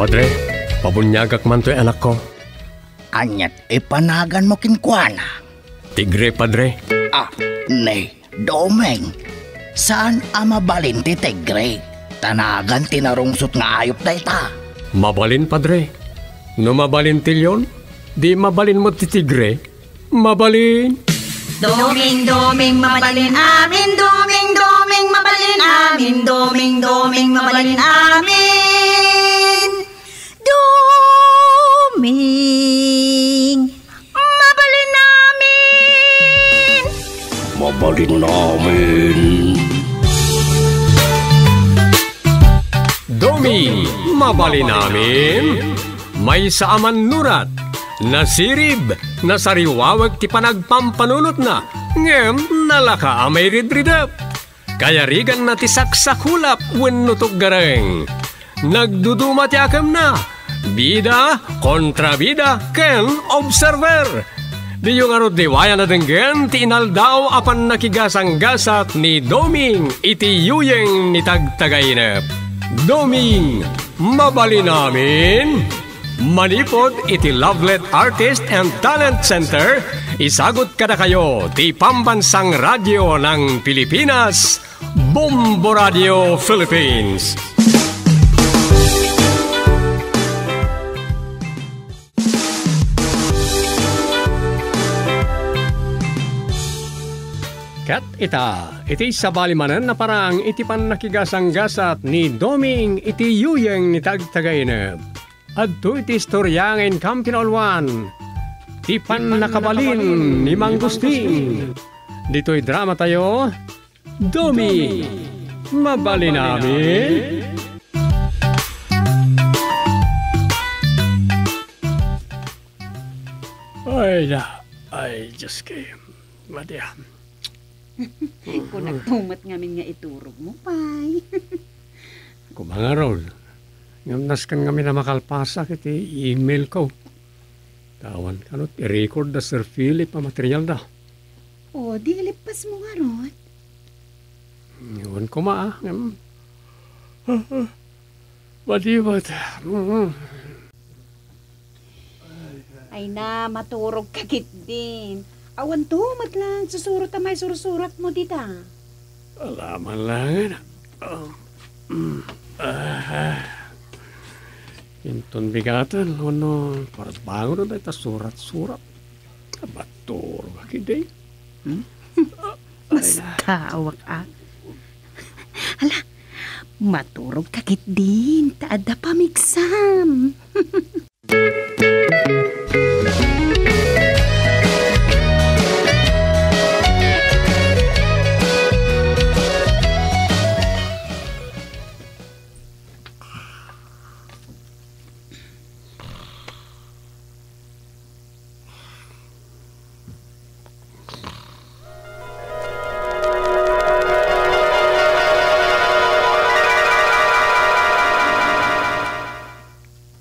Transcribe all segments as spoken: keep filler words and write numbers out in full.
Padre, pabuniagak man toy anakko. Aniat ipanaganmo kenkuana? Tigre, Padre. Ah, ni Doming. Saan a mabalin ti tigre? Ta nagan ti narungsot nga ayup dayta. Mabalin, Padre. No mabalin ti leon, di mabalin met ti tigre. Mabalin. Doming, Doming, mabalin amin. Doming, Doming, mabalin amin. Doming, Doming, mabalin amin. Doming, mabalin amin. Mabalin amin. Doming, mabalin amin. Maysa a mannurat, nasirib, nasariwawag ti panagpampanunotna, ngem nalaka a mairidridep. Kayariganna ti saksakulap wenno tuggareng. Nagduduma ti akemna, bida, kontrabida, ken observer. Diyo ngarud liwayan a denggen ti inaldaw a pannakigasanggasat ni Doming iti yuyeng ni Tagtagainep. Doming, mabalin amin. Manipud iti Lovelet Artist and Talent Center, isagut kadakayo ti Pambansang Radyo ng Pilipinas, Bombo Radio Philippines. Ket ita, iti sabali manen a parang iti pannakigasanggasat ni Doming iti yuyeng ni Tagtagainep. Adtoy ti istoria nga inkam pinauluan, ti pannakabalin ni Mang Gusting. Ditoy dramatayo, Doming, mabalin amin. Ay, na. Ay, Diyos ko. Mati, ah. Kunak tumet ngamin nga iturogmo pay. Kumangarol. Ngem nasken ngamin a makalpasak iti email ko. Tawan kano ti record da Sir Philip a material da. O, di ilippasmo ngarud? Ewan ko ma, ah. Ngem, ah, ah. Madiwat. Mm. Ay na, maturog ka ketdin. Awan to, met lang, susurot a may sursuratmo dita. Alaman lang, ah. Ah, mm. Ah. Inton bigaten, ono, parbangon na ita surat-surat. Maturog ka ketdin. Hmm? Ay, na. Mastawak, ah. Hala, maturog ka ketdin, ta adda pamigsam.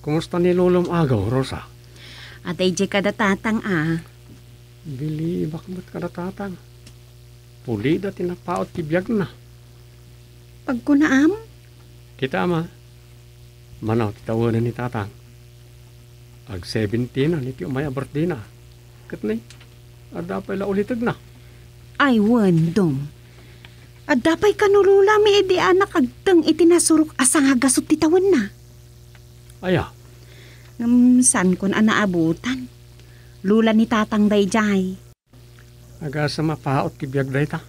Kumusta ni Lolom Agaw, Rosa? Adda idiay kada tatang, a. Bilibak met kada tatang. Pulida ti napaut ti biagna. Pagkunaam? Kita, ama. Manaw ti tawenen ni tatang. Ag-seventy-na iti umay a birthday-na. Ket ni, adda pay la ulitegna. Ay, wen, Dom. Adda pay kano Lola mi idi a nakagteng iti nasurok a sangagasut ti tawenna. Aya? Ngem, saankon a naabutan. Lola ni tatang daydiay. Agasem a paut ti biag dayta.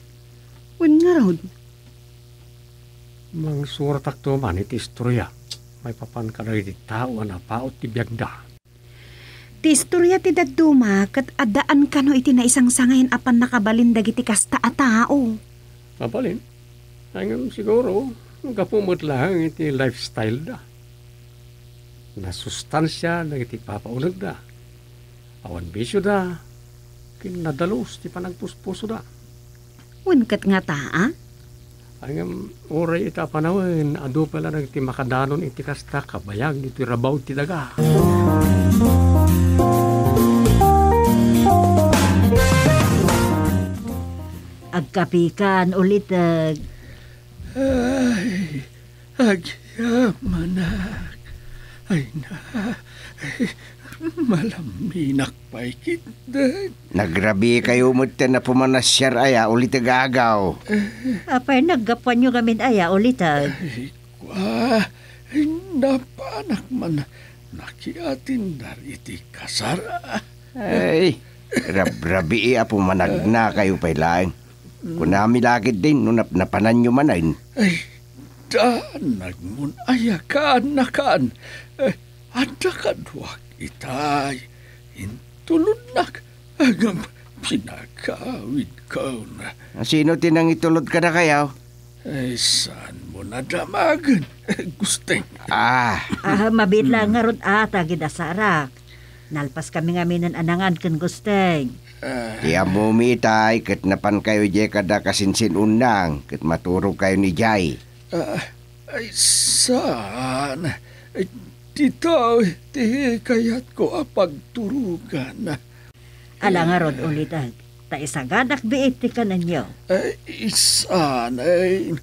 Wen ngarud. Mangsuratakto man iti istoria maipapan kadagiti tao a napaut ti biagda. Ti istoria ti dadduma ket addaan kano iti naisangsangayan a pannakabalin dagiti kasta a tao. Mabalin. Ay, ngem siguro, gapu met laeng iti lifestyle da. Nasustansia dagiti papaunegda. Awan bisioda, ken nadalus ti panagpuspusoda. Wen ket ngata, a? Ay, ngem, uray ita a panawen, adu pay la dagiti makadanon iti kasta kabayag ditoy rabaw ti daga. Agkapikan, uliteg. Ay, agyamanak. Ay na, ay, malaminak pay ketdi. Nagrabiikayo metten a pumanasiar aya, uliteg agaw. Apay, naggapuanyo ngamin aya, uliteg? Ay, kua, ay, napanak man nakiatindar iti kasar. Ay, rabrabii a pumanagnakayo pay laeng. Kunami la ketdin no napnapananyo manen. Ay, danagmon aya kaannakan. Eh, adda kaduak itay. Intulodnak. Ngem pinagawidkon. Sino ti nangitulod kadakayo? Ay, saanmo nadamagen, Gusteng? Ah. Ah, mabiit la ngarud a ta gidasarak. Nalpaskami ngamin a nangan ken Gusteng. Ah. Ti ammomi itay ket napankayo idiay kada kasinsin-unang ket maturogkayon idiay. Ah, ay, saan? Ay, ditoy ti kayatko a pagturogan. Ala ngarud, uliteg, ta isaganak biit ti kanenyo. Ay, saan, ay,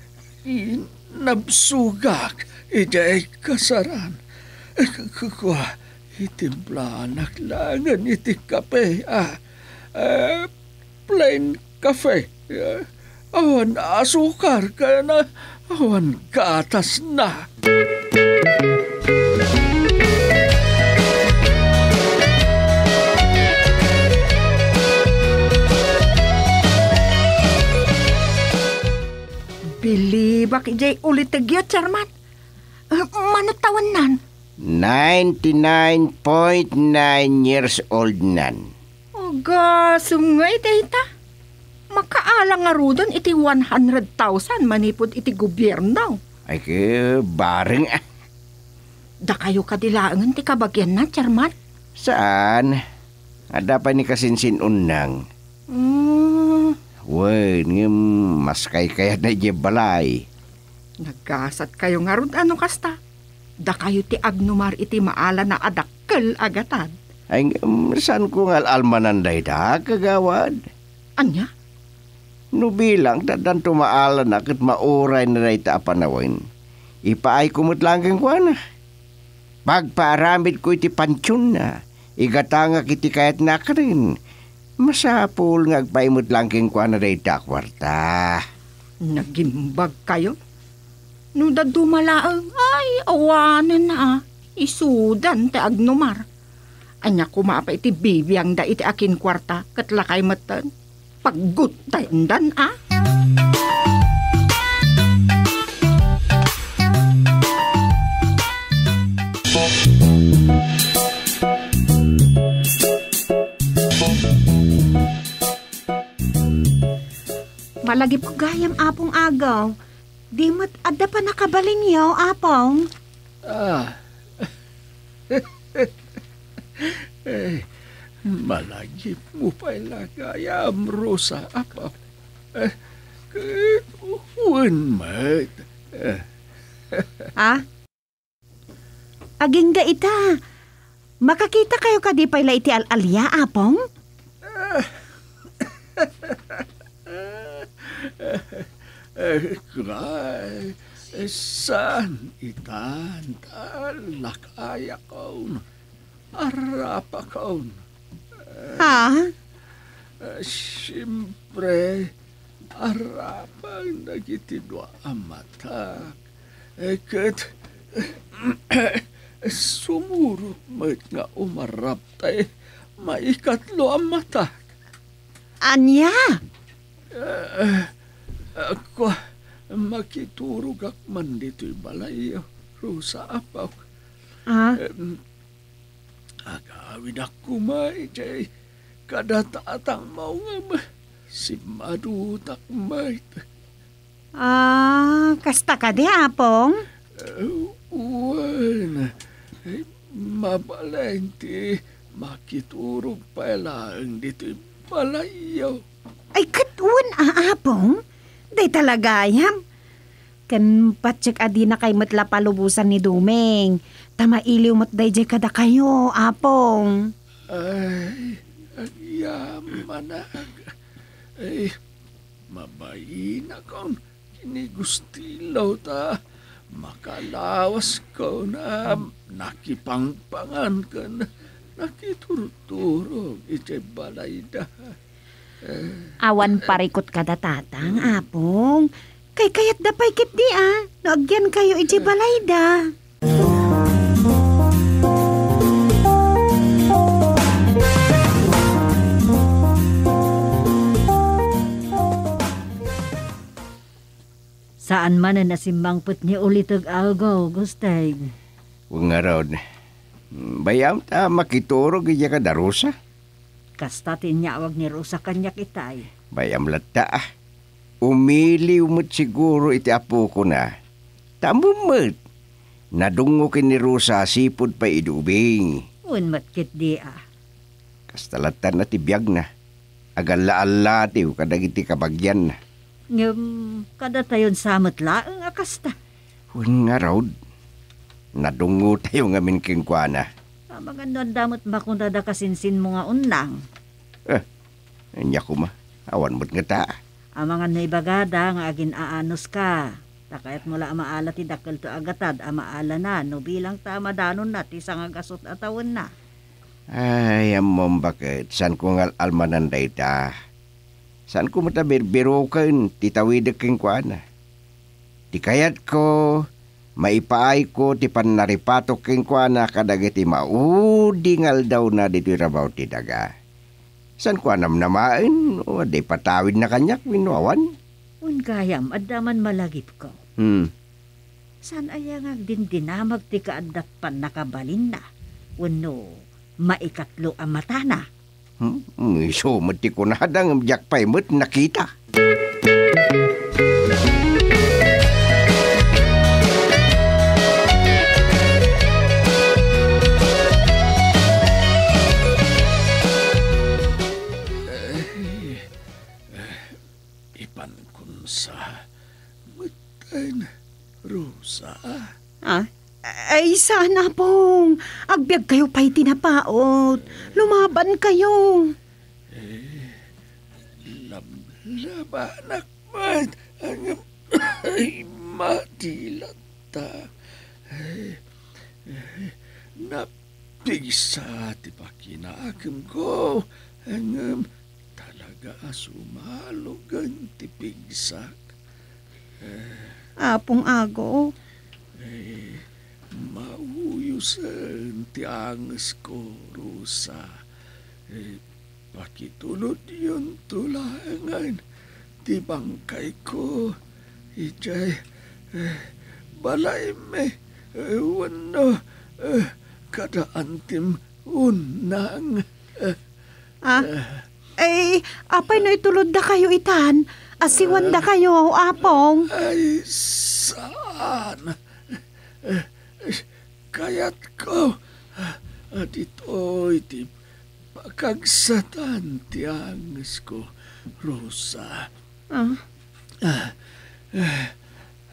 nabsogak idiay kasaran. Kua, itimplanak laengen iti kape, ah, eh, plain cafe. Eh, awan asukar ken awan gatasna. Bilibak idiay ulitegyo, Chairman. Eh, mano tawennan? Ninety-nine point nine years old nan. Agasem ngay dayta. Makaala ngaruden iti one hundred thousand manipud iti gobierno. Ay, ke, bareng, ah. Dakayo kadi laengen ti kabagianna, Chairman? Saan? Adda pay ni kasinsin-unang. Mm. Wen, ngem maskay kayatna idiay balay. Nagasatkayo ngarud a no kasta. Dakayo ti agnumar iti maalana a dakkel a gatad. Ay, ngem saanko nga al-almanan dayta, kagawad. Ania? No bilang, ta addanto maalana ket maurayna dayta a panawen, ipaayko met laeng kenkuana. Pagpaaramidko iti pantionna, igatangak iti kayatna a kanen. Masapul nga agpaay met laeng kenkuana dayta a kuarta. Nagimbagkayo? No dadduma laeng, ay, awanen a, isudan ti agnumar. Ania koma pay ti bibiangda iti akinkuarta ket lakay metten? Pagguttayendan a. Malagipko gayam, Apong Agaw. Di met adda pannakabalinyo, Apong? Ah. Eh, malagipmo pay la gayam, Rosa, Apong. Eh, ket wen met. Eh. Ah? Agingga ita, makakitakayo kadi pay la iti al-alia, Apong? Eh, kua, eh, saan itan, ta lakayakon, arapakon. Ha? Eh, siempre, arapang dagiti dua a matak. Eh, ket, sumurot met nga umarap tay maikatlo a matak. Ania? Eh, eh, kua, makiturogak man ditoy balay, Rosa, Apok. Ah? Em, Agawidak koma idiay kada tatangmo ngem simmadutak met. Ah, kasta kadi, Apong? Eh, wen, eh, mabalin ti makiturog pay laeng ditoy balayyo. Ay, ket wen a, Apong? Dayta la gayam. Ken patiek a dinakay met la palubosan ni Doming, ta mailiw met daydiay kadakayo, Apong. Ay, agyamanak. Ay, mabainakon ken ni Gustilo ta Makalawas ko na nakipangpangan ken nakiturturog idiay balayda. Awan parikut kada tatang, Apong. Kaykayatda pay ketdi a, no agyankayo idiay balayda. Saan manen a simmangpet ni Uliteg, Ago, Gusteng. Wen ngarud, bay-am ta makiturog idiay kada Rosa? Kasta ti inyawag ni Rosa kaniak itay. Bay-am latta, ah. Umiliw met siguro iti apokona. Ta ammom met, nadungngo ken ni Rosa sipud pay idi ubing. Wen met ketdi a. Kasta latta ti biagna. Agalla-allatiw kadagiti kabagianna. Ngem, kadatayon sa met laeng a kasta. Wen ngarud, nadungngotayo ngamin kenkuana. Amangan no adda met makunada kasinsinmo nga unnang. Eh, ania koma, awan met ngata. Amangan no ibagada nga agin-aanuska. Ta kayatmo la a maala ti dakkelto a gatad a maalana no bilang ta madanonna ti sangagasut a tawenna. Ay, ammom baket, saanko nga al-almanan dayta. Saanko met a birbiroken ti tawidek kenkuana. Ti kayatko, maipaayko ti pannaripatok kenkuana kadagiti maudi nga aldawna ditoy rabaw ti daga. Saanko a namnamaen no adda ipatawidna kaniak wenno awan? Wen gayam, adda man malagipko. Hmm. Saan aya nga agdindinamag ti kaadda pannakabalinna wenno maikatlo a matana? Hmm? Isu met ti kunada ngem diak pay met nakita. Ipankon sa metten, Rosa. Ah? Ay, saan, Apong. Agbiagkayo pay ti napaut. Lumabankayo. Eh, lablabanak met. Ngem, ay, madilatta. Eh, eh, napigsa ti pakinakemko. Ngem, talaga a sumalogen ti pigsak. Eh, Apong Ago. Eh, mauyosen ti angesko, Rosa. Eh, pakitulodyon to laengen ti bangkayko idiay, eh, balaymi, eh, wenno, eh, kada antim unnang. Ah, eh, apay no ituloddakayo itan? Asiwandakayo, Apong. Ay, saan? Eh, kayatko a ditoy ti pakagsatan ti angesko, Rosa. Ah? Ah, eh,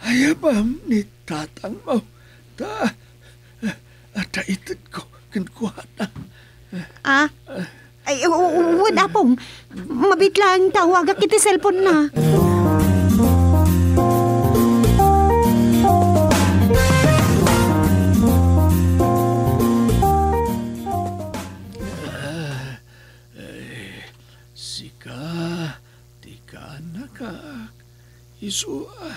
ayabam ni tatangmo. Ta, eh, adda itedko kenkuana. Ah? Ay, u-, u-, wen, Apong. Mabit lang tawagak iti cellphone na. Ah, eh, sika, ti kaanakak, isu a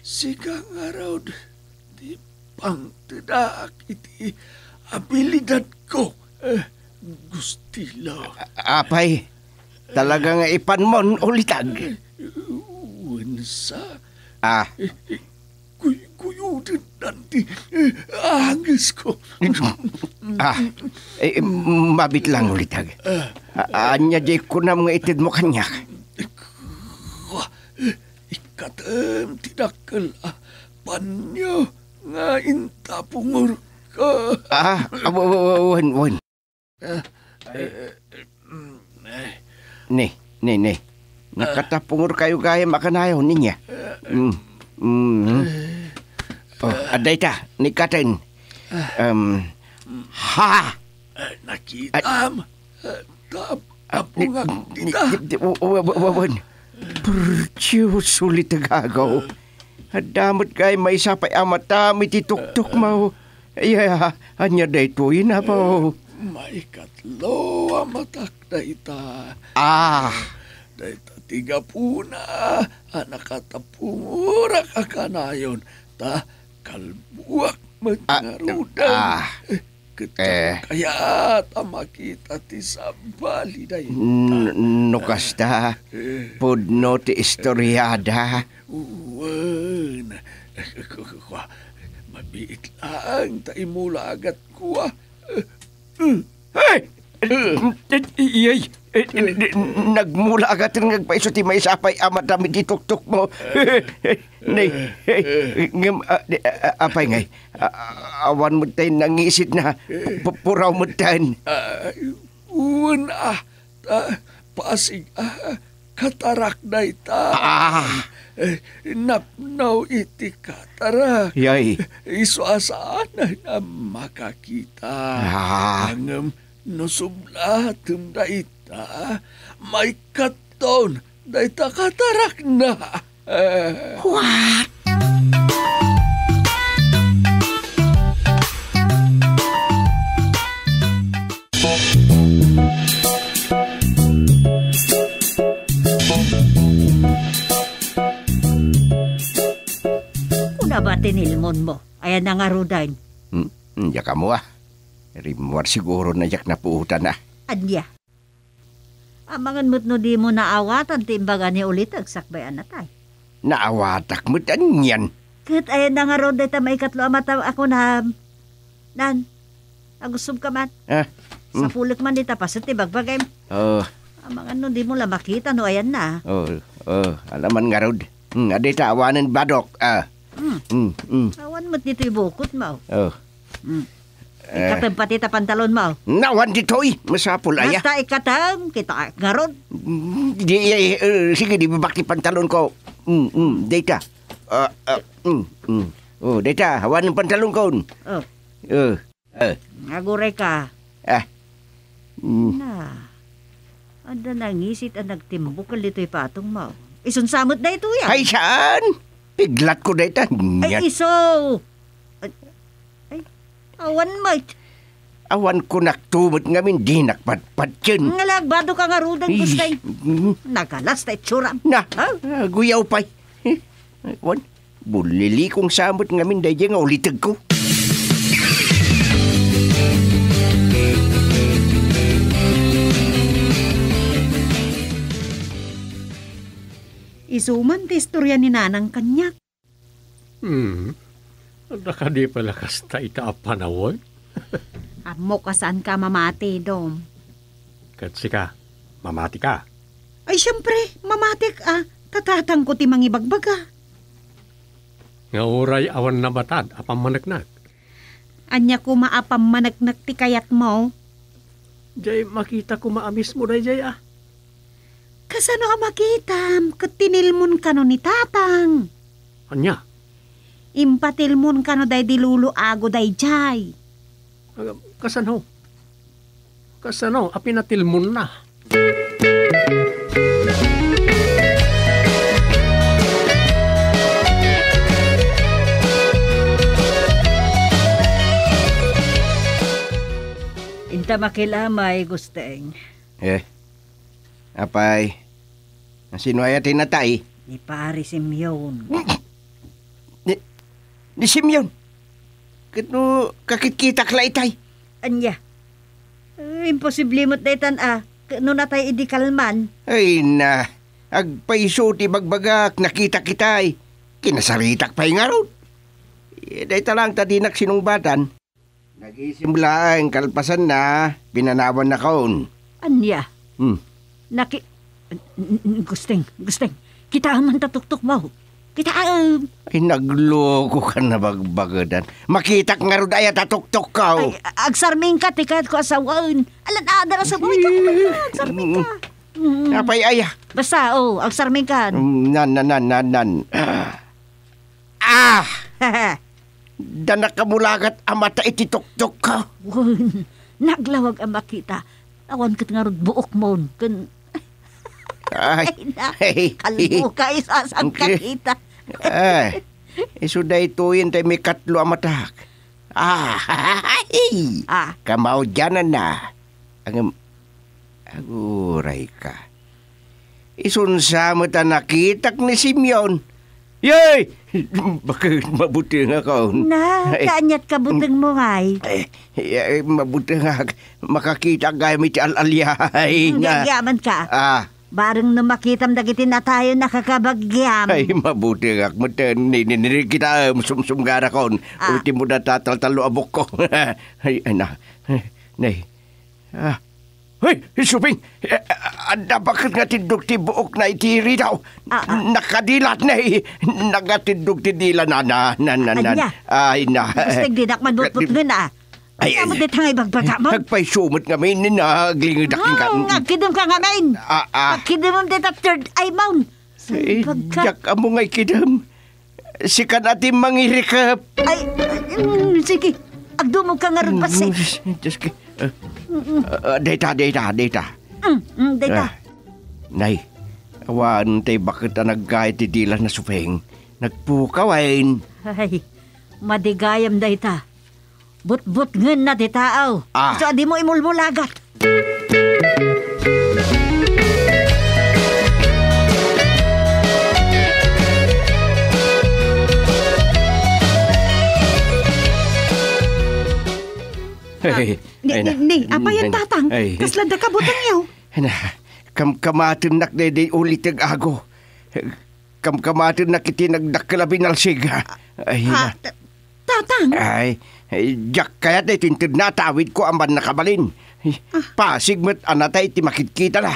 sika ngarud ti pangtedak iti abilidadko, eh, Gustilo. A-, apay, talaga nga ipanmon, Ulitag? Eh, wen sa. Ah. Eh, eh, Guy-, guyudendan ti, eh, angesko. Ah, eh, mabit lang, Ulitag. Ah. A-, ania diay kunam nga itedmo kaniak? Ikkatem ti dakkel a panio nga intapungorka. Ah, ah, wa-, wa-, wa-, wen, wen. Ah, eh, mm, eh. Ni, ni, ni. Nakatapungorkayo gayam a kanayon, ania? Mm, mm. Oh, adda ita, ni katen. Um, ha! Eh, nakitam. Eh, tap-, ah, tapungak ni, ita. Ni, ni, wa-, wa-, wa-, wa-, wen. Perdios, Ulitag Ago. Adda met ngay maysa pay a matam iti tuktok mo. Ay, ay, ah, ania daytoy, Apo? Eh, maikatlo a matak dayta. Ah. Dayta ti gapuna a nakatapungorak a kanayon, ta kalbuak met Ah, ngaruden. ah. Eh, Ket eh. Kayat a makita ti sabali dayta. N-, no kasta, Eh. pudno ti istoriada. Wen. Mabiit laeng ta imulagatko, ah. Hey! Eh, iyay, eh, n-, n-, nagmulagaten nga agpayso ti maysa pay a matam iti tuktok mo. Nay, eh, ngem, ah, di, ah, ah, apay ngay? A-, a-, awan met tay nangisit na pu-, puraw met ten. Ah, wen, ah, ah, pasig, ah, katarak dayta. Ah. Eh, napnaw iti katarak. Yay. Isu a saanen a makakita. Ah. Ngem no sublatem dayta, maikatton dayta katarakna. Eh. What? Kuna ba tinilmon mo? Ayan na nga ruden. Hmm, hmm, diak ammo, ah. Rimmuar siguro na diak napuotan, ah. Ania? Amangan met no dimo naawatan ti imbaga ni Uliteg sakbay a natay. Naawatak met anian. Ket ayan na ngarud dayta maikatlo a mata a kunam. Nan, agussobka man. Ah, mm. Sapulek man dita paset ti bagbagim. Oh. Amangan no dimo la makita no ayan na. Oh, oh, alaman ngarud. Hmm, adita awanen badok. Ah. Hmm. Hmm, hmm. Awan met ditoy bukot mo. Oh. Hmm. Eh. Ikatem pati ta pantalon mo. Nawan ditoy, masapul aya. Basta ikatem, kita ngarud. Mm, di, eh, eh, sige, di bibak ti pantalon ko. Mm, mm, dayta. Ah, ah, mm, mm. Oh, dayta, awan ang pantalon ko. Oh. Oh, eh. Aguray ka. Ah. Mm. Na. Adda nangisit a nagtimbukal ditoy patong mo. Isunsa met daytoy, ah. Ay, saan? Piglat ko dayta. Ay, iso. Ay, ay, awan met. Awan ko naktumet ngamin, di nakpadpadken. Nga lagbado ka nga ruden, Ay, Gusteng. Mm. Nagalas ta itsuram. Na, Ha? ah, guyaw pay. Eh, awan, bulilikong samot ngamin daydi nga ulitegko. Isu man ti istorya ni Nanang kaniak. Hmm. Adda kadi pala kasta ita a panawen? Ammok a saanka mamati, Dom. Ket sika, mamatika? Ay, siempre, mamatik a. Ta tatangko ti mangibagbaga. Nga uray awan nabatad a pammaneknek. Ania koma a pammaneknek ti kayatmo? Jay, makita koma a mismo dayjay, ah. Kasano a makitam ket tinilmon kano ni Tatang? Ania? Impatilmon kano daydi Lolo Ago dayjay. Aga, kasano? Kasano a pinatilmonna? Inta makilamay, Gusteng. Eh, apay, sino aya ti natay? Ni Pari Simeon. Ni, ni Simeon? Ket no kakitkitak la itay? Ania? Eh, imposible met daytan a, ket no natay idi kalman. Ay na, agpayso ti bagbagak, nakitak itay. Kinasaritak pay ngarud. Eh, dayta lang ta dinak sinungbatan. Nagisim laeng kalpasanna, pinanawannakon. Ania? Hmm. Naki-, n-, n-, Gusteng, Gusteng, kitaem man ta tuktok mo. Kitaem. Ay, nagluko ka na bagbagedan. Makitak ngarud aya ta tuktok ka, oh. Ay, a-, agsarming ka, ti kayat ko a sawen. Alan, adara sa buhay ka, agsarming ka. Mm. Apay aya? Basta, oh, agsarming ka. Mm, nan, nan, nan, nan, nan. Ah! Da nakamulagat a mata iti tuktok ko. Wen, naglawag a makita. Awan ket ngarud buokmon. Ken Ay. Ay, na. Ay. Kalbo ka, isa sang Okay. kakita. Ay. Isu daytoyen tay maikatlo a matak. Ah, ah, kamaudiananna. Ngem, aguray ka. Isunsa met a nakitak ni Simeon. Yay! Bakit mabutengakon? Na, ay, kaaniat ka butengmo, ngay? Eh, eh, mabutengak. Makakita gayam iti al-aliay na. Gagyaman ka. Ah. Bareng no makitam dagiti natayon a kakabagiam. Ay, mabutengak met, eh, ni, ni, ni kita, eh, sumsumgarakon. Ah. Ultimo da tataltalo a bukko. Ay, ay, na. Nay. Ah. Hoy, Suping! Eh, adda bakit nga tiddog ti buokna iti ridaw? Ah, ah. Nakadilat na, eh. Nagatiddog ti dila na, na, na, na, na. Ania? Ay, na. Gusto dinak manutputngen, ah. Ay, ay, amo ay. Dita nga ibagbaga mo? Agpayso met ngamin, naglingedak. Mm, ka. Agkidem ka ngamin. Ah, ah. Agkidemem dita third eye mo. Eh, salbag ka. Diak ammo nga ikidem. Sikan a ti mangirikep. Ay, mm, sige. Agdumog ka ngarud, basi. Mm, Diyos ko. Ah, mm, ah, dayta, dayta, dayta. Mm, mm, dayta. Ah, nay, awan tay bakit a naggaay ti dila na Suping. Nagpukaw, ay. Ay, madi gayam dayta. Butbutngenna ti tao. Ah. Isu a dimo imulmulagat. Ah, ay, ni, ay, ni, na. Ni, apay, ay, tatang? Ay. Kasla da ka butengyo? Ay, na. Kamkamatennak daydi uliteg ago. Kamkamatennak iti nagdakkel a binalsig. Ay, ha, na. Ta-, Tatang? Ay, ay, diak kayat daytoy inted natawidko a mannakabalin. Ay, ah, pasig met a natay ti makidkitana.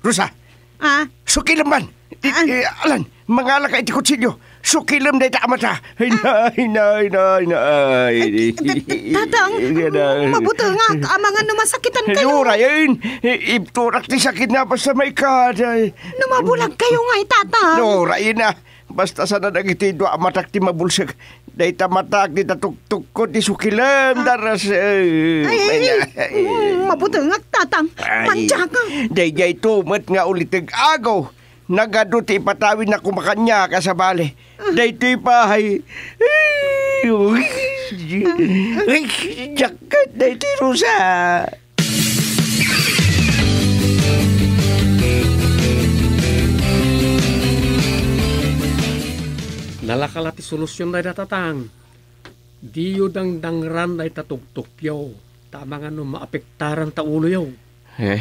Rosa! Ah? Sukilem man! I-, ah, i-, alan, mangalaka iti kutsilio. Sukilem dayta a mata. Ay, ah, nay, nay, nay, nay. Ay, ta-, ta-, Tatang, ay, nay. Mabutengak, amangan no masakitan kayo. Ay, uray, ay, i-, ibturak ti sakit na basta maikad, ay. No mabulag kayo nga, Tatang. No, uray na. Basta saan dagiti dua a matak ti mabulsek. Dayta matak, dita tuktukko ti sukilem, ah, daras, eh, ay, ay, ay, ay, mm, mabutengak, Tatang. Ay, mantiaka. Daydiay to met nga uliteg ago. Nagadu ti ipatawidnak koma kaniak a sabali. Ah. Daytoy pay. Ay, uy. Ay, diak ket daytoy, Rosa. Nalaka la ti solusion dayta, Tatang. Diyo dangdangran dayta tuktukyo, ta amangan no maapektaran ta uloyo. Eh,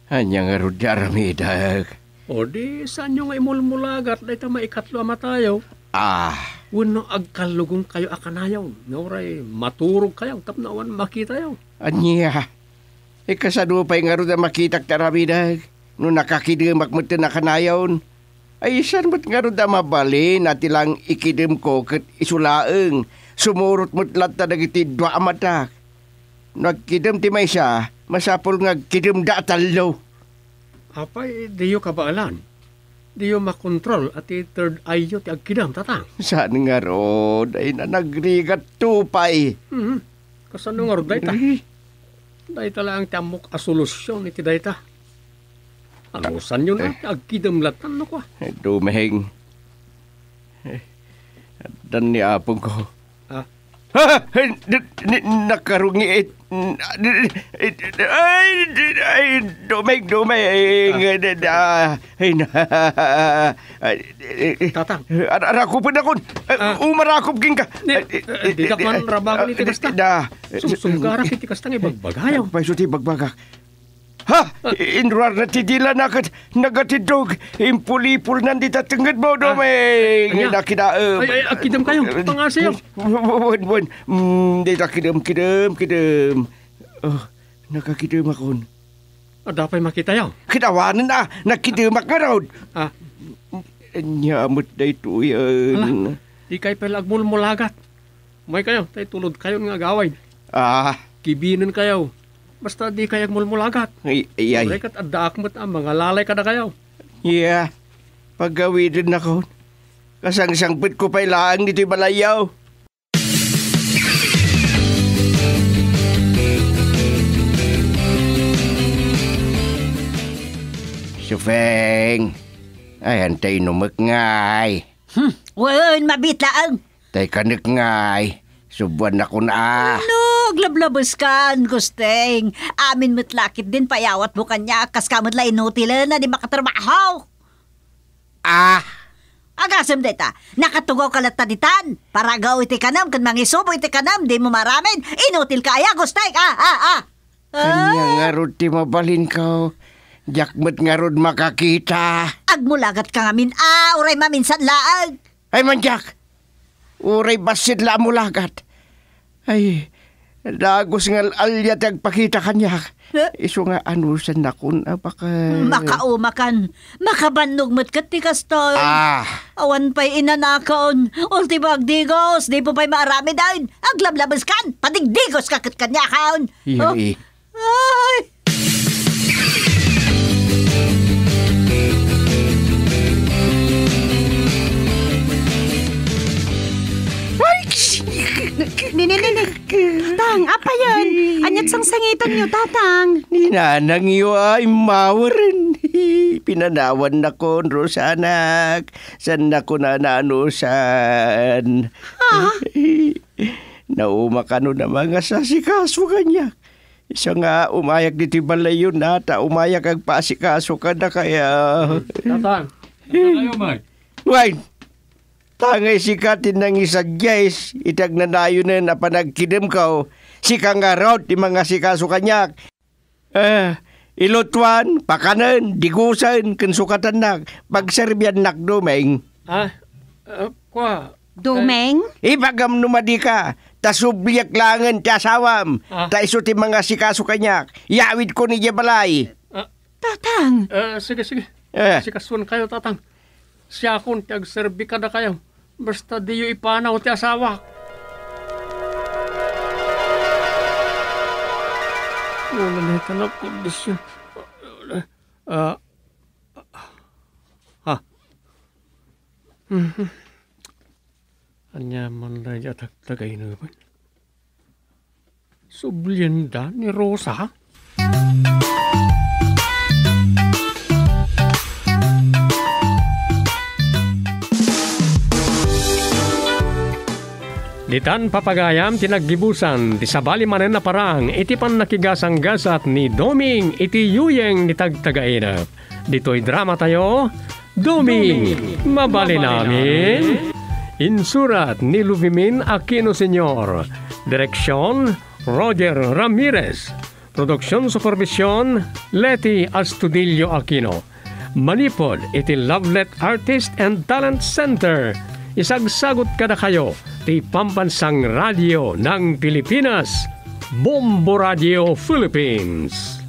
ania ngarud ti aramidek? O di, saanyo nga imulmulagat dayta maikatlo a matayo? Ah. Wenno agkallugongkayo a kanayon, nga uray maturogkayo tapno awan makitayo? Ania? Ikasano pay ngarud a makitak ti aramidek no nakakidemak metten a kanayon? Ay, saan met ngarud a mabalin a ti laeng ikidemko ket isu laeng? Sumurot met latta dagiti dua a matak. No agkidem ti maysa, masapul nga agkidemda a tallo. Apay, diyo kabaelan? Diyo makontrol a ti third eye-yo ti agkidem, Tatang? Saan ngarud? Ay, na nagrigat to pay. Mhm. Kasano ngarud dayta? Eh. Dayta laeng ti ammok a solusion iti dayta. Anusanyo na, eh, agkidem latta, no, kua? Eh, Dumeng. Eh, addan ni apongko. Ah. Ah! Ay, di, di, nakarungit. Di, di, ay, di, ay, Dumeng, Dumeng. Ah. Ay, na, ay, eh, eh. Tatang. Ar-, arakupen akon. Eh, ah, umarakop kenka. Di, eh, eh, di, di, di, man rabagan iti kasta. Da. Sumsumgarak iti kasta nga ibagbagayo. Payso ti ibagbagak. Ha? Ah. Inruarna ti dilana ket nagatiddog. Impulipulnan dita tengngedmo, ah, Dumeng. Ania? Nakita, eh, ay, ay, agkidem kayo. Eh, pangasayo. Wen, wen. Mm, dita kidem, kidem, kidem. Oh, nakakidemakon. Adda pay makitayo? Ket awanen a, nakidemak ngarud. Ah. Ania met daytoyen? Ala, dikay pay la agmulmulagat. Umaykayo, ta itulodkayon nga agawid. Ah. Kibinenkayo. Basta dikay agmulmulagat. Ay, ay, ay. Uray ket addaak met a mangalalay kadakayo. Yeah. Pagawidennakon. Kasangsangpetko pay laeng ditoy balayyo. Suping, ayan ta inumek ngay. Hmm, wen, mabiit laeng. Tay kanek ngay, subuannakon a. No, aglablabeskan, Gusteng. Amin met lakit din payawatmo kaniak, kas ka met la inutilen a di makatrabaho. Ah! Agasem dayta, nakatugawka latta ditan. Paragaw iti kanem ken mangisubo iti kanem, dimo maaramid. Inutilka aya, Gusteng? Ah, ah, ah! Ania ngarud ti mabalinko? Diak met ngarud makakita. Agmulagat ka ngamin a, uray maminsan laeng. Ay, mandiak! Uray bassit la a mulagat. Ay, dagus nga al-alia ti agpakita kaniak. Eh? Isu nga anusannakon a baket. Makaumakan. Makabannog met ket ti kastoy. Ah. Awan pay inanakon. Ultimo agdigos, dipo pay maaramiden. Aglablabeskan, padigdigoska ket kaniakon. Iya, Oh. eh. Ay! Ni, ni, ni, ni. Tatang, apayen? Ania't sangsangitanyo, Tatang? Ni nanangyo ay maweren. Pinanawannakon, Rosanak. Saannakon a naanusan. Ah? Nauma kano a mangasasikaso kaniak. Isu nga umayak ditoy balayyo, ta umayak agpaasikaso kadakayo. Tatang, tatang kayo, Mike. Wen, tangay sika ti nangisadies iti agnanayonen a panagkidemko, sika ngarud ti mangasikaso kaniak. Eh, ilutuan, pakanen, digusen, ken sukatannak, pagserbiannak, Domeng. Ah, eh, kwa. Domeng? Ibagam no madika, ta subliak laengen ti asawam, Ah. ta isu ti mangasikaso kaniak. Yawidkon idiay balay. Ah. Tatang! Eh, sige, sige. Eh. Sikasuan kayo, Tatang. Siakon ti agserbi kadakayo. Basta diyo ipanaw ti asawak. Wala na itanak kondisyon. Ah, ha? Mhm. Ania man daydi a tagtagaynaben? Sublienda ni Rosa? Ditan papagayam ti naggibusan ti sabali manen a parang iti pannakigasanggasat ni Doming iti yuyeng ni Tagtagainep. Ditoy dramatayo, Doming, Mabalin Amin. Insurat ni Luvimin Aquino Senior. Direksyon, Roger Ramirez. Production supervision, Leti Astudillo Aquino. Manipud iti Lovelet Artist and Talent Center, isagsagut kadakayo ti Pambansang Radio ng Pilipinas, Bombo Radio Philippines.